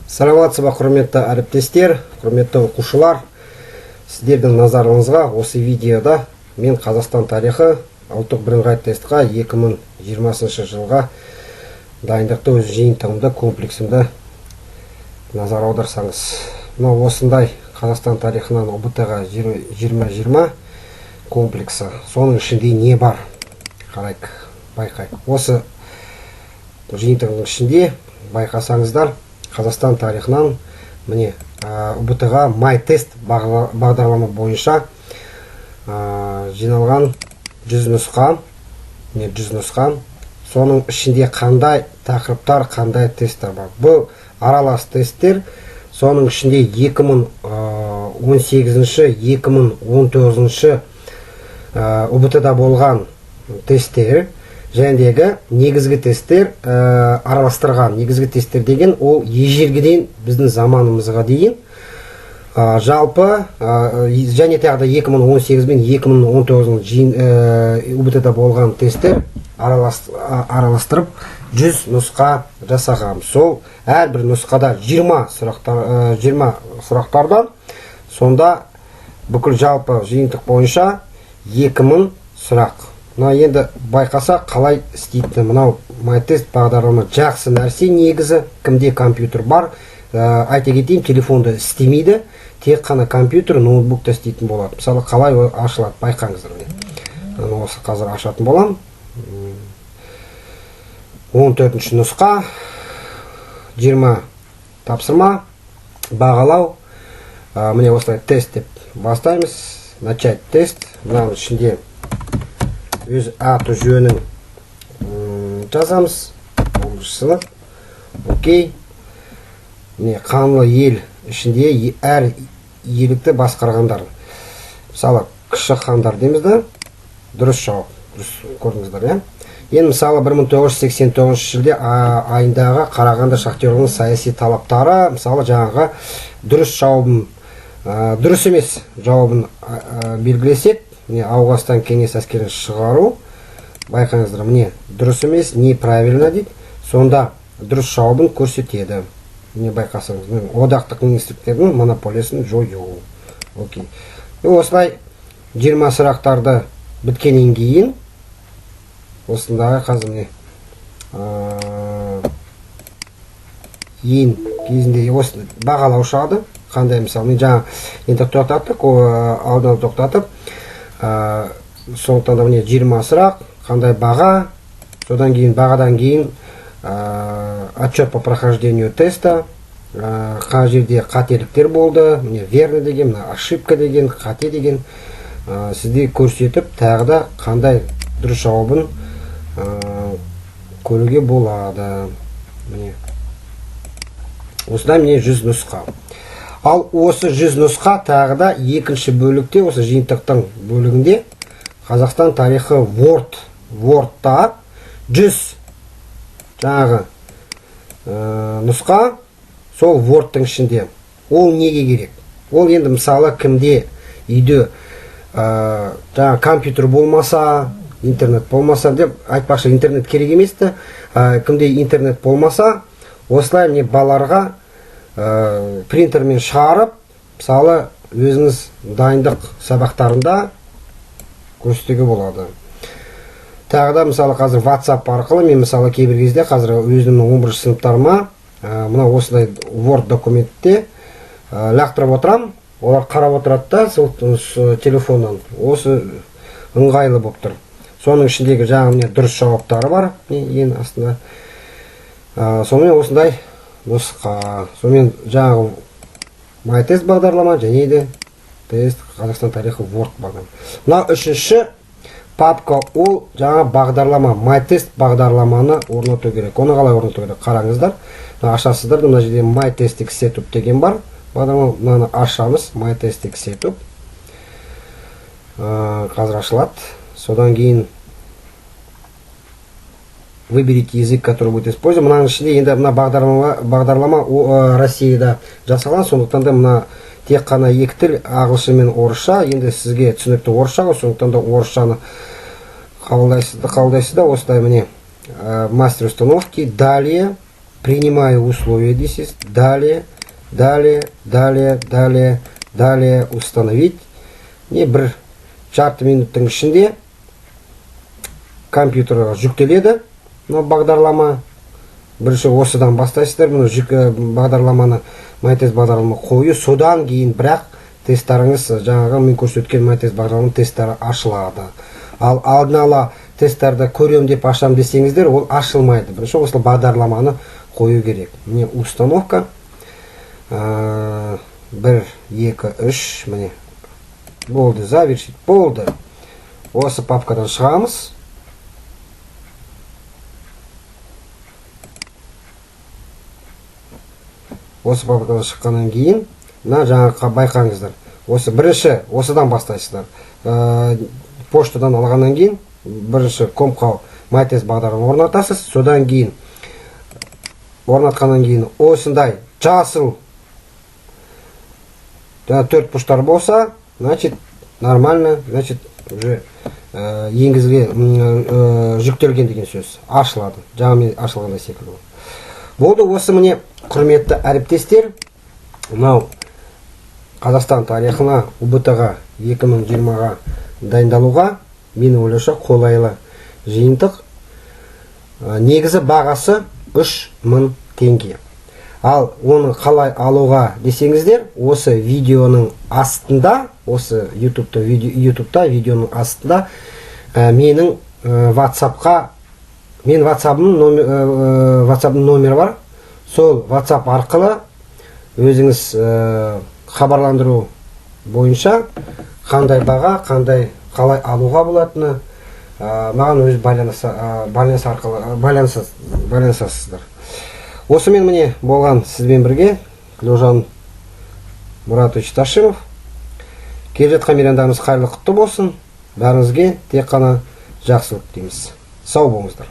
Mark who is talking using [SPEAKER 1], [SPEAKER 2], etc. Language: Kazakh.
[SPEAKER 1] Саламатсыз ба, құрметті әріптестер, құрметті оқушылар! Сіздердің назарыңызға осы видеода мен Қазақстан тарихы ұлттық бірыңғай тестқа 2020 жылға дайындықты өз жиынтығымды, комплексімді назар аударсаңыз. Мынау осындай Қазақстан тарихынан ҰБТ ға 2020 комплексі. Соның ішінде не бар, қарайық, байқайық. Осы жиынтығының ішінде, байқасаңыздар, Қазақстан тарихынан, міне, ҰБТ ға MyTest бағдарлама бойынша жиналған 100 нұсқа. Міне, 100 нұсқа. Соның ішінде қандай тақырыптар, қандай тесттер бар? Бұл аралас тесттер. Соның ішінде 2018, 2019 ҰБТ да болған тесттер жәндегі негізгі тесттер араластырған. Негізгі тесттер деген ол ежелгіден біздің заманымызға дейін жалпы және тағы да 2018 бен 2019 жиын ҰБТ да болған тесттер араластырып 100 нұсқа жасағам. Сол әрбір нұсқада 20 сұрақтар, 20 сұрақтардан, сонда бүкіл жалпы жиынтық бойынша 2000 сұрақ. Мына енді байқасақ, қалай істейтіні, мынау MyTest бағдарлама жақсы нәрсе негізі. Кімде компьютер бар, айта кетейін, телефонда істемейді, тек қана компьютер, ноутбукта істейтін болады. Мысалы, қалай ол ашылады, байқаңыздар. Міне, осы қазір ашатын боламын. 14 нұсқа, 20 тапсырма, бағалау. Міне, осылай тест деп бастаймыз, начать тест. Мынаның ішінде өз аты жөнін жазамыз, 11 сынып. Окей. Міне, қаңлы ел ішінде әр иелікті басқарғандар. Мысалы, кіші хандар дейміз да, дұрыс жауап. Дұрыс көрдіңіздер, иә? Енді, мысалы, 1989 жылде айындағы Қарағанды шахтерлерінің саяси талаптары. Мысалы, жаңағы дұрыс жауабын, дұрыс емес жауабын белгілесек, міне, Ауғанстан кеңес әскерін шығару. Байқаңыздар, міне, дұрыс емес, неправильно дейді. Сонда дұрыс жауабын көрсетеді. Міне, байқасаңыз, міне, одақтық министрліктердің монополиясын жою. Окей. И осылай 20 сұрақтарды біткеннен кейін осындағы қазір, міне, ең кезінде осы бағалау шығады. Қандай, мысалы, мен жаңа енді тоқтаттық, алдын ала тоқтатып, сондықтан да, міне, 20 сұрақ, қандай баға, содан кейін бағадан кейін отчет по прохождению теста, қай жерде қателіктер болды. Міне, верно деген, мына ошибка деген, қате деген, сізде көрсетіп, тағы да қандай дұрыс жауабын көруге болады. Міне, осыдан, міне, 100 нұсқа. Ал осы 100 нұсқа тағы да екінші бөлікте, осы жиынтықтың бөлігінде Қазақстан тарихы Word, Wordта 100 жаңағы нұсқа сол Wordтың ішінде. Ол неге керек? Ол енді, мысалы, кімде үйде жаңағы компьютер болмаса, интернет болмаса деп айтпақшы, интернет керек емес те, кімде интернет болмаса, осылай, міне, балаларға принтермен шығарып, мысалы, өзіңіз дайындық сабақтарында көрсетуге болады. Тағы да, мысалы, қазір WhatsApp арқылы мен, мысалы, кейбір кезде қазір өзімнің 11 сыныптарыма мына осындай Word документте лақтырып отырамын. Олар қарап отырады да сол телефоннан. Осы ыңғайлы болып тұр. Соның ішіндегі жаңағы, міне, дұрыс жауаптары бар, міне, ең астында. Сонымен осындай нұсқа. Сонымен жаңағы MyTest бағдарлама және де тест Қазақстан тарихы Word бағдарлама. Мына үшінші папка, ол жаңа бағдарлама, MyTest бағдарламаны орнату керек. Оны қалай орнату керек, қараңыздар. Мына ашасыздар да, мына жерде MyTest Setup деген бар бағдарлама. Мынаны ашамыз, MyTest Setup. Қазір ашылады. Содан кейін выберите язык, который будет использован. Мынаның ішінде енді мына бағдарлама Россияда жасалған, сондықтан да мына тек қана екі тіл, ағылшын мен орысша. Енді сізге түсінікті орысша ғой, сондықтан да орысшаны қабылдайсыз да, осылай, міне, мастер установки, далее. Принимаю условия дейсіз. Далее, далее, далее, далее, далее, установить. Не бір жарты минуттың ішінде компьютерға жүктеледі мынау бағдарлама. Бірінші осыдан бастайсыздар, мына жүк бағдарламаны, MyTest бағдарлама қою. Содан кейін бірақ тесттарыңыз, жаңағы мен көрсеткен MyTest бағдарламаның тесттері ашылады. Ал алдын ала тесттарды көрем деп ашам десеңіздер, ол ашылмайды. Бірінші осы бағдарламаны қою керек. Міне, установка. Бір, екі, үш, міне, болды, завершить, болды. Осы папкадан шығамыз. Осы папкадан шыққаннан кейін мына жаңағы, байқаңыздар, осы бірінші осыдан бастайсыздар. Поштадан алғаннан кейін бірінші компқа MyTest бағдарлама орнатасыз. Содан кейін, орнатқаннан кейін осындай жасыл жаңа төрт бұрыштар болса, значит, нормально, значит, уже енгізілген, жүктелген деген сөз, ашылады. Жаңа мен ашылғандай секілді болды. Осы, міне, құрметті әріптестер, мынау Қазақстан тарихына ҰБТ ға 2020-ға дайындалуға, менің ойымша, қолайлы жиынтық. Негізі бағасы 3000 теңге. Ал оны қалай алуға десеңіздер, осы видеоның астында, осы ютубта, видео, ютубта видеоның астында менің ватсапқа, мен ватсабымның номер, ватсабымның номері бар. Сол ватсап арқылы өзіңіз хабарландыру бойынша қандай баға, қандай, қалай алуға болатыны, маған өз байланыс арқылы байланысасыздар. Осымен, міне, болған сізбен бірге Тілеужан Мұратович Ташимов. Келе жатқан мейрамдарыңыз қайырлы, құтты болсын! Бәріңізге тек қана жақсылық тілейміз. Сау болыңыздар!